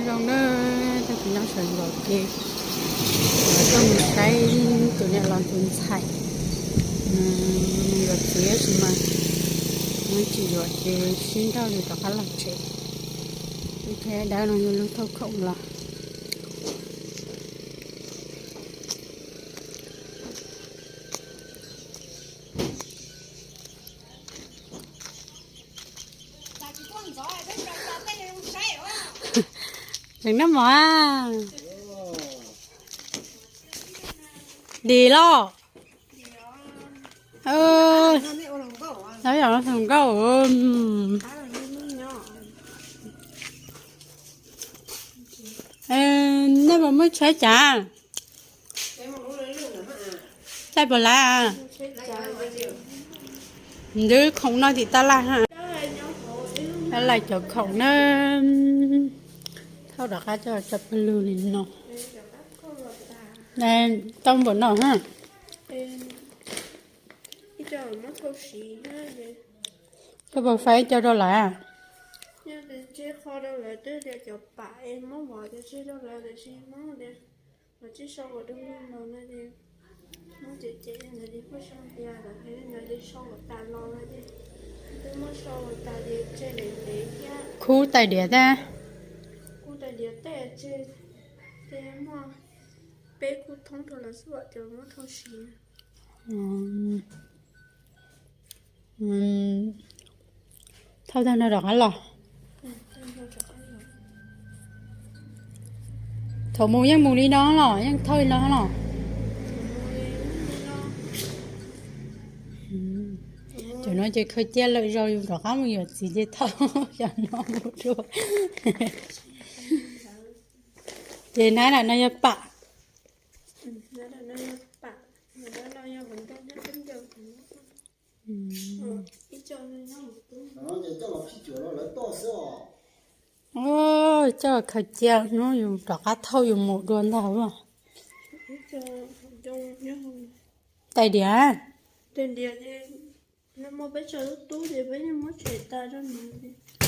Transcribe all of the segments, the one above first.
Zoo na, tag kis no sawv ntxov ces yuav tuaj mus saib tus niam laus tus ntxhais, yuav txiv tab sis mas nws tsis yuav ces sib nrauj li rov qab los tsev. Ib thiab dawb no yog lub thauj khoom los. Tseem noj mov a? Dim los. Nyob zoo hluas nkauj. Nej puas muaj tsheb cas? Caij puas lav? Ntawd khoom no tim tab laj ha. Tab laj cov khoom na. Thauj rov qab coj tso pawg lug li no. Tau npaum no ha. Koj puas faib coj rau lawv? Khub tais diav thiab. Thauj tag no rov qab los. Thaum mus yeej mus li no los yeej thauj li no los? Cov no ces khaws cia lawm, zaum yus rov qab mus yuav txiv ces thauj cov no mus dua. Ces nab lam no yog pam. Coj khaws cia hnub yus rov qab thauj yus mus dua ntag. Tais diav.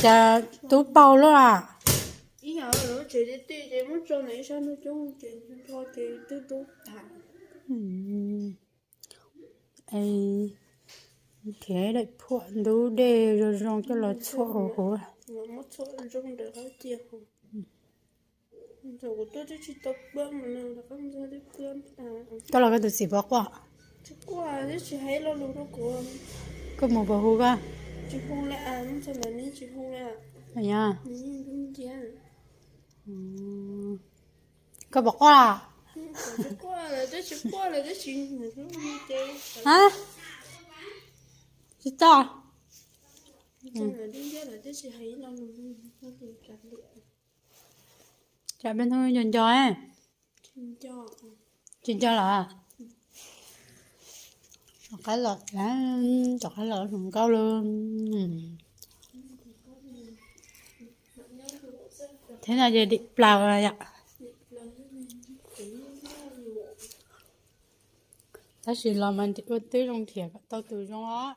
Cas tub paug luaj a? Thiab daim phuam ntub dej zoo zoo coj los txhuam huv huv. Koj los koj tus txiv puas quaj? Koj mus puas hu koj? Koj puas quaj? Tsis txawj. Tsam peb hnub nco nco, tsis nco los? Rov qab los, rov qab los hluas nkauj lawm. Thiab no ces dim plaws yom. Tab sis los mas ua twb zoo nrhiav kom tau tus zoo os.